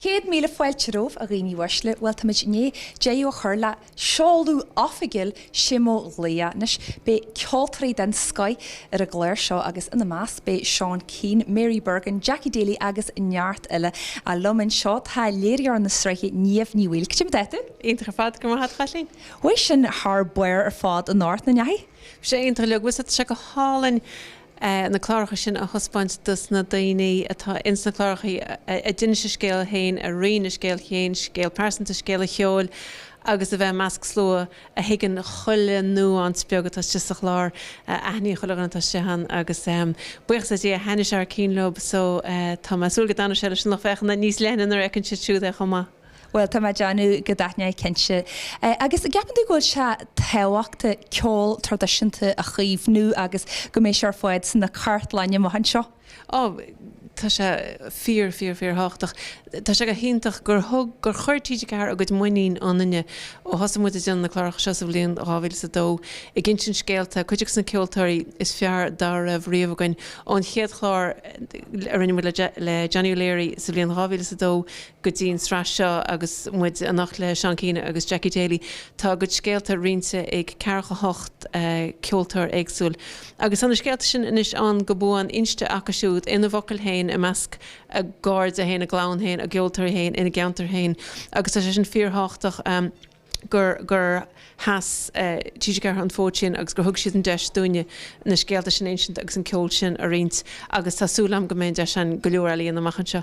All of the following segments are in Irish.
100,000 fáilte romhaibh, a dhaoine uaisle. Bhuel, táimid i ndiaidh deireadh a chur le seoladh oifigiúil Sé Mo Ghlaoigh. Anois, beidh ceoltóirí den scoith ar an gclár seo agus ina measc beidh Seán Keane, Mary Bergin, Jackie Daly agus neart eile. Ach liom anseo tá léiritheoir na sraithe, Niamh Ní Bhaoill. Cad é mar atá tú? Iontach ar fad, go raibh maith agat, a Chaitlín. Chuaigh sin thar barr ar fad anocht, nach ndeachaigh? Bhí sé iontach uilig, bhfuil 's agat, tá sé go hálainn na cláracha sin a thaispeáint dos na daoine atá ins na cláracha, a d'inis a scéal féin, a roinn a scéal féin, scéal pearsanta, scéal an cheoil, agus a bheith i measc slua a thuigeann chuile nuance beag atá istigh sa chlár, a aithníonn chuile dhuine atá istigh ann agus buíochas le Dia, thaitnigh sé thar cinn leo so tá mé ag súil go dtaitneoidh sé leis an lucht féachana níos leithne nuair a fheiceann siad siúd é chomh maith. Bhuel, tá mé ag déanamh go dtaitneoidh cinnte. Agus an gceapann tú go bhfuil sé tábhachtach ceol traidisiúnta a chaomhnú agus go mbeidh sé ar fáil sna cartlainne amach anseo? Ó, tá sé fíor, fíor, fíor thábhachtach. Tá sé go hiontach gur thug, gur chuir TG4 a gcuid muinín ionainne ó thosaigh muid ag déanamh na cláracha seo sa bhliain 2002, ag insint scéalta, cuid de na ceoltóirí is fearr dá raibh riamh againn. Ón chéad chlár a rinne muid le Johnny O'Leary sa bhliain 2002, go dtí an tsraith seo agus muid anocht le Seán Keane agus Jackie Daly. Tá a gcuid scéalta roinnte ag 48 ceoltóir éagsúil agus tá na scéalta sin anois ann go buan, inste acu siúd ina bhfocail féin, i measc a gcairde féin, a gclann féin, a gceoltóirí féin, ina gceantar féin agus tá sé sin fíorthábhachtach. gur gur sheas TG4 an fód sin agus gur thug siad an deis dúinne na scéalta sin a insint agus an ceol sin a roinnt agus tá súil agam go mbeidh an deis againn go leor eile a dhéanamh amach anseo.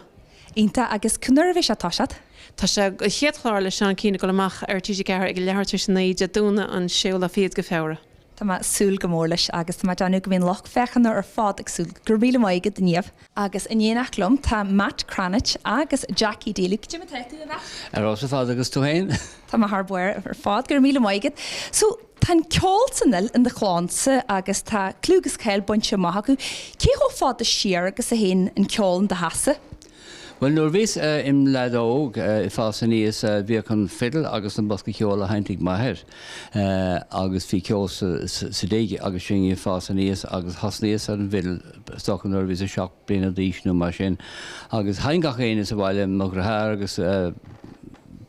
Iontach, agus cá huair a bheidh sé ag toiseacht? Tá sé, an chéad chlár le Seán Keane ag dul amach ar TG4 ag a leathuair tar éis a 9 Dé Domhnaigh an séú lá fichead de Feabhra. Tá mé ag súil go mór leis agus tá mé ag déanamh go mbeidh an lucht féachana ar fad ag súil. Go raibh míle maith agat, a Niamh. Agus in éineacht liom tá Matt Cranitch agus Jackie Daly. Cad é mar atá tú, a Mhatt? Ar fheabhas ar fad agus tú féin? Tá mé thar barr ar fad, go raibh míle maith agat. So, tá an ceol san fhuil in do chlannsa agus tá clú agus cáil bainte amach acu. Cé chomh fada siar agus a théann an ceol in do theachsa? Bhuel, nuair a bhíos im leaid óg ag fás aníos, bhíodh an fidil agus an bosca ceoil á sheinnt ag m'athair agus bhí ceol sa dtigh agus sinn ag fás aníos agus thosnaíos ar an bhfidil is dócha nuair a bhíos 7 bliana d'aois nó mar sin agus sheinn gach éinne sa bhaile, mo dhriotháir agus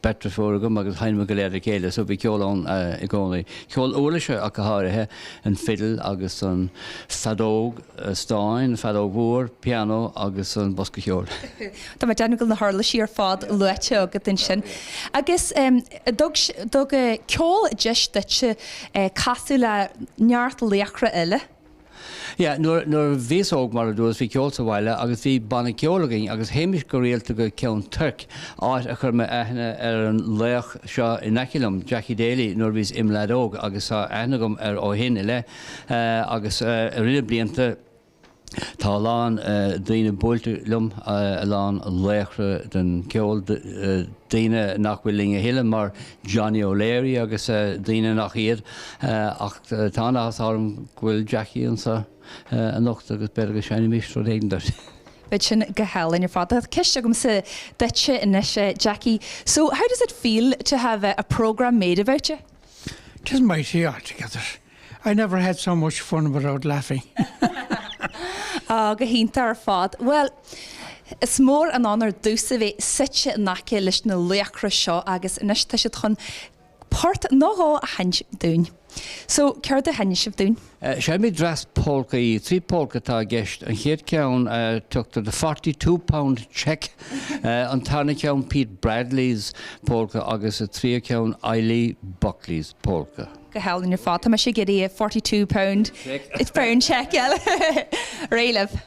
beirt deirfiúr agam agus sheinn muid go léir le chéile so bhí ceol ann i gcónaí. Ceol uirlise ach go háirithe, an fidil agus an feadóg. stáin, feadóg mhór, pianó agus an bosca ceoil. Tá mé ag déanamh go bhfuil na huirlisí ar fad luaite agat ansin. Agus thug ceol deis duitse casadh le neart laochra eile. Yeah, nuair a bhíos óg, mar a dúras, bhí ceol sa bhaile agus bhí banna ceoil againn agus théimis go rialta go Ceann Toirc, áit a chuir mé aithne ar an laoch seo in aice liom, Jackie Daly, nuair a bhíos im leaid óg agus tá aithne agam air ó shin i leith. Agus i rith na blianta tá a lán daoine buailte liom, a lán laochra den cheol, daoine nach bhfuil linn a thuilleadh mar Johnny O'Leary agus daoine nach iad ach tá an-áthas orm go bhfuil Jackie anseo anocht agus b'fhéidir go seinnfimis rud éigin duit. Beidh sin go hálainn ar fad. Tá ceist agamsa duitse anois, Jackie. So how does it feel to have a programme made about you? Just mighty altogether. I never had so much fun without laughing. Á, go hiontach ar fad. Bhuel, is mór an onóir domhsa bheith suite in aice leis na laochra seo agus anois tá siad chun port nó dhó a sheinnt dúinn. So, céard a sheinnfidh sibh dúinn? Seinnfimid dreas polcaí, 3 polca atá i gceist. An chéad cheann, tugtar The 42 Pound Cheque, an tarna ceann Pete Bradley's Polka agus an tríú ceann Eilí Buckley's Polka. Go hálainn ar fad. Tá mise ag iarraidh 42 pound pound cheque eile. Réidh libh.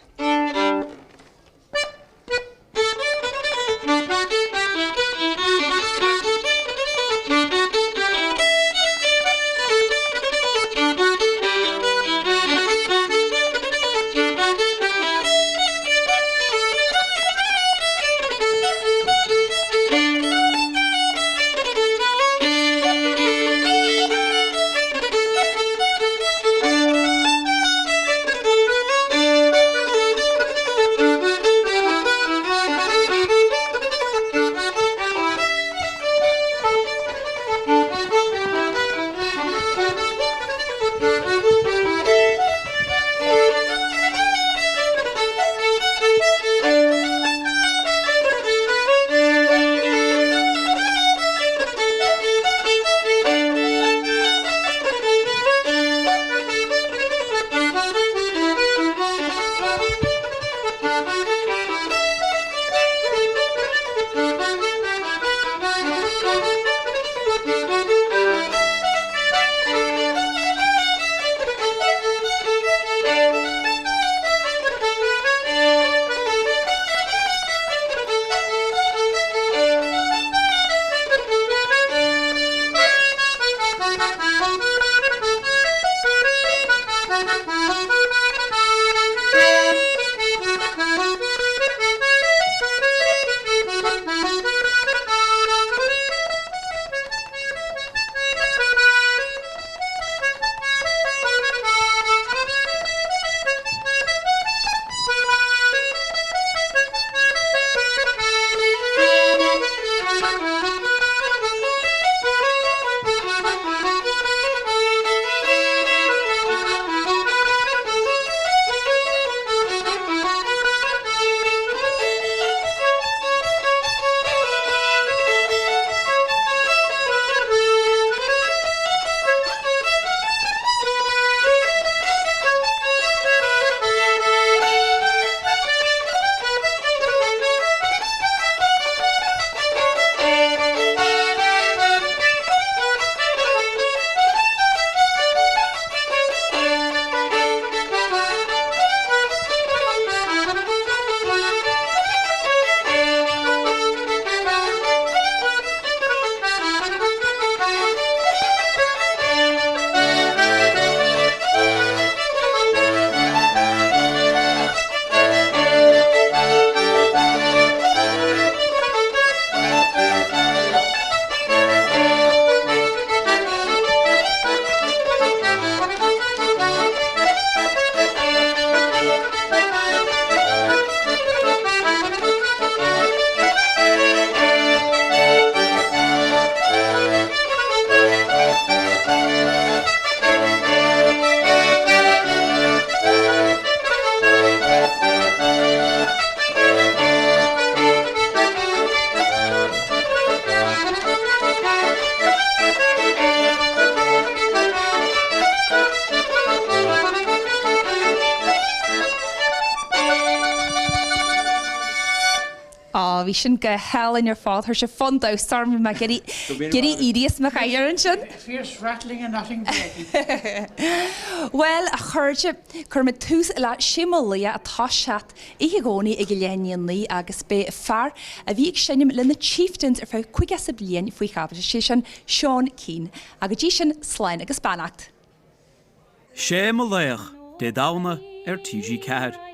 Á, bhí sin go hálainn ar fad. Chuir sé fonn damhsa orm, bhí mé ag iarraidh éirí as mo chathaoir ansin. Fierce rattling and nothing breaking. Bhuel, a chairde, cuirfimid tús le Sé Mo Laoch ag toiseacht oíche Dhomhnaigh ag a leath i ndiaidh a 9 agus beidh fear a bhí ag seinm le na Chieftains ar feadh 50 bliain faoi chaibidil, sé sin Seán Keane. Ach go dtí sin, slán agus beannacht. Sé mo laoch, Dé Domhnaigh ar TG4.